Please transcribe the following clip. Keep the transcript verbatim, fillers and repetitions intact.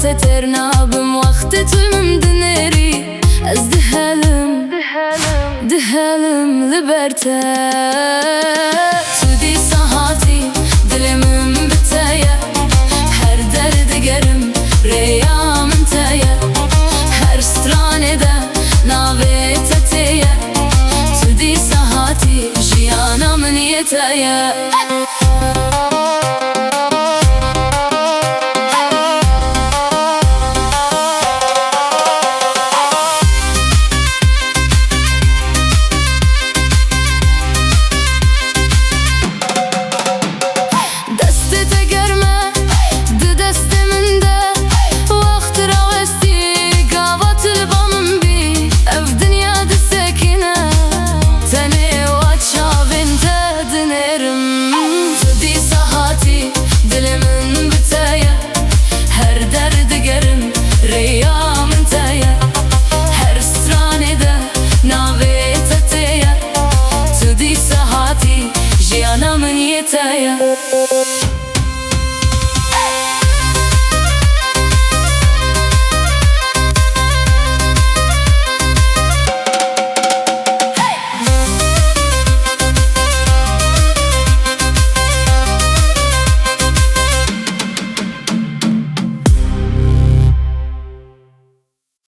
Te têr nabim wextê tu li min dinêrî. Ez dihelim, dihelim li ber te. Tu dîsa hatî, dilê min bi te ye. Her der digerim, rêya min te ye. Her stranê de navê te tê ye. Tu dîsa hatî, jiyana min yê te ye.